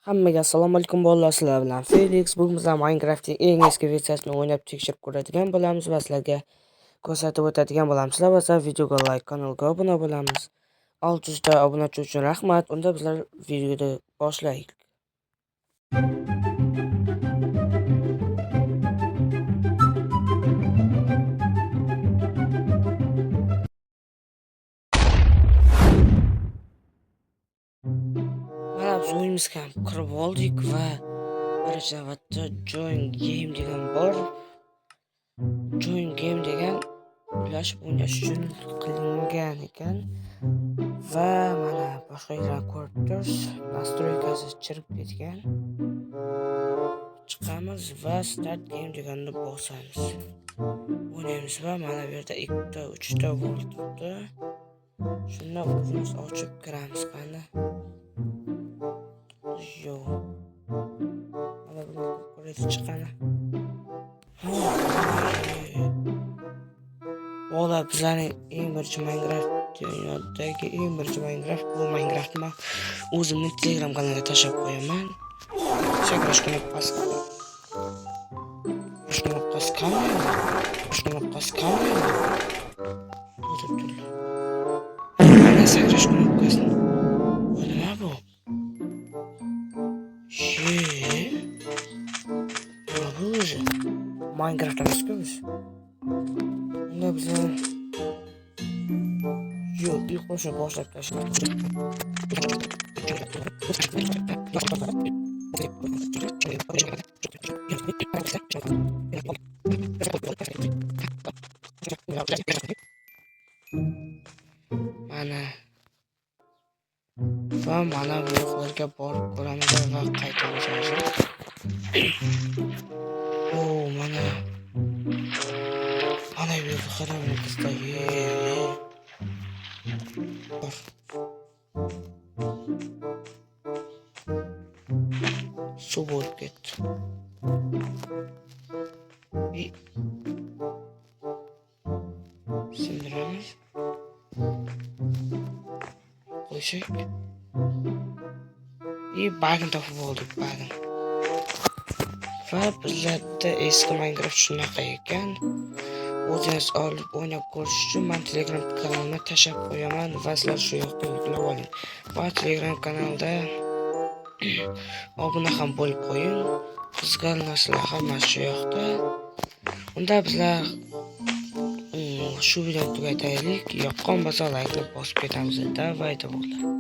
Hammaga assalomu alaykum bolalar, sizlar bilan Felix. Bugun biz Minecraftning eng eski versiyasini o'ynab tekshirib ko'radigan bo'lamiz va sizlarga ko'rsatib o'tadigan bo'lamiz. Sizlar bo'lsa videoga like, kanalga obuna bo'lamiz. 600 ta obunachi uchun rahmat. Unda bizlar videoni boshlaylik. Mana biz o'yinimizga ham kirib oldik va birinchi navbatda Join Game degan bor. Join Game degan ulashib o'ynash uchun qilingan ekan. Va mana boshqa yerlarni ko'rib turibsiz. Настройка si chirib ketgan. Chiqamiz va Start Game deganni bosamiz. O'ynaymiz va mana bu yerda 2 ta, 3 ta world turibdi. Shunda o'zimiz ochib kiramiz qani. Yo'q. Mana buni ko'raylik chiqani. Bola bizlarning eng birinchi Minecraft, dunyodagi eng birinchi Minecraft bu Minecraftni man o'zimning Telegram kanaliga tashlab qo'yaman. Sakrash knopkasi. Shu knopkasi qanday? Shu knopkasi qanday? O'tib turdi. Mana sakrash knopkasi. Bu nima bu? She. Nima bu o'zi? Minecraft emas-ku biz. Unda bizlar yo'q, uy qurishni boshlab tashladik. Mana va mana bu yoqlarga borib ko'ramiz va qaytamiz hozir. O, mana mana bu yerga qarang bizda. Ye, ye. Bor. Suv bo'lib ketdi. И sindiramiz. Qo'ysak. И bagni topib oldik, bagni. Va bizlarda eski Minecraft shunaqa ekan. O'zingiz olib o'ynab ko'rish uchun men Telegram kanalimga tashlab qo'yaman va sizlar shu yoqdan yuklab oling. Va Telegram kanalda obuna ham bo'lib qo'ying. Qiziqarli narsalar hammasi shu yoqda. Unda bizlar shu videoni tugataylik. Yoqqan bo'lsa laykni bosib ketamiz. Давайте, bolalar.